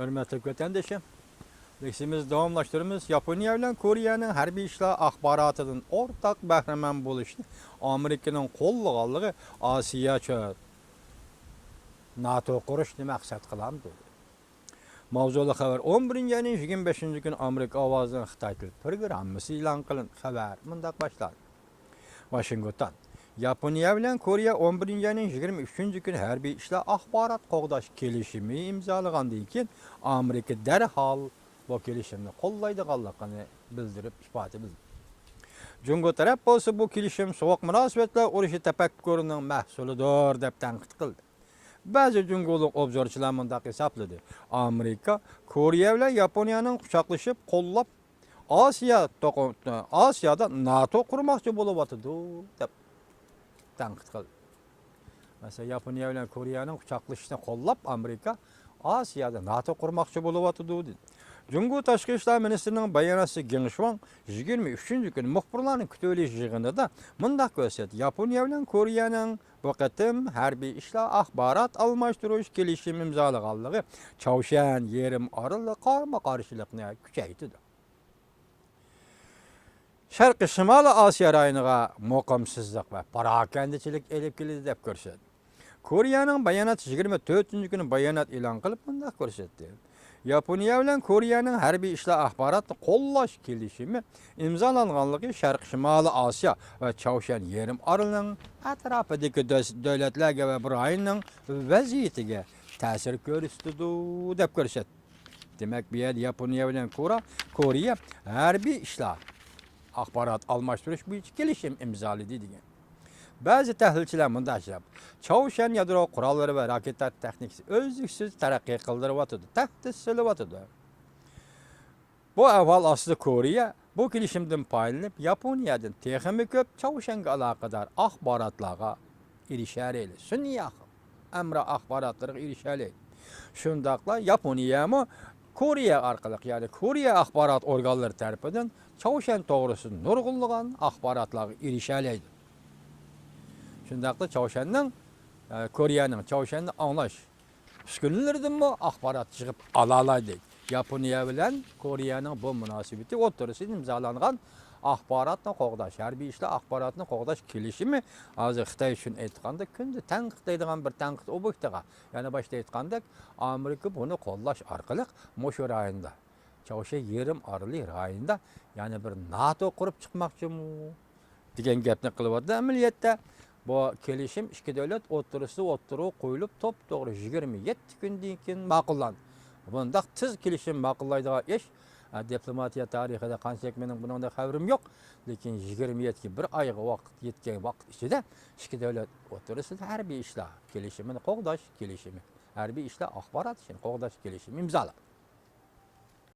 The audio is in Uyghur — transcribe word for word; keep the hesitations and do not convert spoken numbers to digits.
ھۆرمەتلىك ۋەتەندىشىم، لېكسىيىمىزنى داۋاملاشتۇرىمىز. ياپونىيە بىلەن كورېيەنىڭ ھەربىي ئىشلار ئاخباراتىدىن ئورتاق بەھرىمەن بولۇشنى ئامېرىكىنىڭ قوللىغانلىقى ئاسىيا چۆل ناتو قۇرۇشنى مەقسەت قىلامدۇ؟ ماۋزۇلۇق خەۋەر. ئون بىرىنچى ئاينىڭ يىگىرمە بەشىنچى كۈنى ئامېرىكا ئاۋازىنىڭ خىتاي تىل پروگراممىسى ئېلان قىلىندى. خەۋەر مۇنداق باشلاندى. ۋاشىنگتون. ياپونىيە بىلەن كورېيە ئون بىرىنچى ئاينىڭ يىگىرمە ئۈچىنچى كۈنى ھەربىي ئىشلار ئاخبارات قوغداش كېلىشىمى ئىمزالىغاندىن كېيىن، ئامېرىكا دەرھال بۇ كېلىشىمنى قوللايدىغانلىقىنى بىلدۈرۈپ ئىپادە بىلدۈردى. جۇڭگو تەرەپ بولسا بۇ كېلىشىم سوغۇق مۇناسىۋەتلەر ئۇرۇشى تەپەككۇرىنىڭ مەھسۇلىدۇر دەپ تەنقىد قىلدى. بەزى جۇڭگولۇق ئوبزورچىلار مۇنداق ھېسابلىدى، ئامېرىكا كورېيە بىلەن ياپونىيەنىڭ قۇچاقلىشىپ قوللاپ ئاسىيا توقۇ-، ئاسىيادا ناتو قۇرماقچى بولۇۋاتىدۇ دەپ تەنقىد قىلدى. مەسىلەن، ياپونىيە بىلەن كورېيەنىڭ قۇچاقلىشىشىنى قوللاپ، ئامېرىكا ئاسىيادا ناتو قۇرماقچى بولۇۋاتىدۇ، دېدى. جۇڭگو تاشقى ئىشلار مىنىستىرىنىڭ باياناتچىسى گېڭ شۇاڭ يىگىرمە ئۈچىنچى كۈنى مۇخبىرلارنى كۈتۈۋېلىش يىغىنىدا مۇنداق كۆرسەتتى، ياپونىيە بىلەن كورېيەنىڭ بۇ قېتىم ھەربىي ئىشلار ئاخبارات ئالماشتۇرۇش كېلىشىمى ئىمزالىغانلىقى چاۋشيەن يېرىم ئارىلىدا قارمۇ قارشىلىقنى كۈچەيتىدۇ. شەرقىي شىمالىي ئاسىيا رايونىغا مۇقىمسىزلىق ۋە پاراكەندىچىلىك ئېلىپ كېلىدۇ دەپ كۆرسەتتى. كورېيەنىڭ باياناتى يىگىرمە تۆتىنچى كۈنى بايانات ئېلان قىلىپ مۇنداق كۆرسەتتى، ياپونىيە بىلەن كورېيەنىڭ ھەربىي ئىشلار ئاخباراتنى قوللاش كېلىشىمى ئىمزالانغانلىقى شەرقىي شىمالىي ئاسىيا ۋە چاۋشيەن يېرىم ئارىلىنىڭ ئەتراپىدىكى دۆ-، دۆلەتلەرگە ۋە بۇ رايوننىڭ ۋەزىيىتىگە تەسىر كۆرسىتىدۇ دەپ كۆرسەتتى. دېمەك، بۇ يەردە ياپونىيە بىلەن كورا-، كورېيە ھەربىي ئىشلار ئاخبارات ئالماشتۇرۇش بويىچە كېلىشىم ئىمزالىدى دېگەن. بەزى تەھلىلچىلەر مۇنداق دەپ، چاۋشيەن يادرو قوراللىرى ۋە راكېتا تېخنىكىسى ئۈزلۈكسىز تەرەققىي قىلدۇرۇۋاتىدۇ، تەھدىت سېلىۋاتىدۇ. بۇ ئەھۋال ئاستىدا كورېيە بۇ كېلىشىمدىن پايدىلىنىپ، ياپونىيەدىن تېخىمۇ كۆپ چاۋشيەنگە ئالاقىدار ئاخباراتلارغا ئېرىشەلەيدۇ. سۈنئىي ئاخ-، ئەمرا ئاخباراتلىرىغا ئېرىشەلەيدۇ. شۇنداقلا ياپونىيەمۇ كورېيە ئارقىلىق، يەنى كورېيە ئاخبارات ئورگانلىرى تەرىپىدىن چاۋشيەن توغرىسىدا نۇرغۇنلىغان ئاخباراتلارغا ئېرىشەلەيدۇ. شۇنداقلا چاۋشيەننىڭ، ئە، كورېيەنىڭ چاۋشيەننى ئاڭلاش ئۈسكۈنىلىرىدىنمۇ ئاخبارات يىغىپ ئالالايدۇ. ياپونىيە بىلەن كورېيەنىڭ بۇ مۇناسىۋىتى ئوتتۇرىسىدا ئىمزالانغان ئاخباراتنى قوغداش، ھەربىي ئىشلار ئاخباراتنى قوغداش كېلىشىمى ھازىر خىتاي ئۈچۈن ئېيتقاندا كۈندە تەنقىدلەيدىغان بىر تەنقىد ئوبيېكتىغا، يەنە باشتا ئېيتقاندەك، ئامېرىكا بۇنى قوللاش ئارقىلىق مۇشۇ رايوندا، چاۋشيەن يېرىم ئارىلى رايونىدا يەنە بىر ناتو قۇرۇپ چىقماقچىمۇ؟ دېگەن گەپنى قىلىۋاتىدۇ. ئەمەلىيەتتە بۇ كېلىشىم ئىككى دۆلەت ئوتتۇرىسىدا ئوتتۇرىغا قويۇلۇپ، توپتوغرا يىگىرمە يەتتە كۈندىن كېيىن ماقۇللاندى. بۇنداق تېز كېلىشىم ماقۇللايدىغان ئىش، ئە، دىپلوماتىيە تارىخىدا قانچىلىك مېنىڭ بۇنىڭدا خەۋىرىم يوق. لېكىن يىگىرمە يەتتە، بىر ئايغا ۋاقىت يەتكەن ۋاقىت ئىچىدە ئىككى دۆلەت ئوتتۇرىسىدا ھەربىي ئىشلار كېلىشىمىنى قوغداش كېلىشىمى، ھەربىي ئىشلار ئاخبارات ئىشىنى قوغداش كېلىشىمى ئىمزالاندى.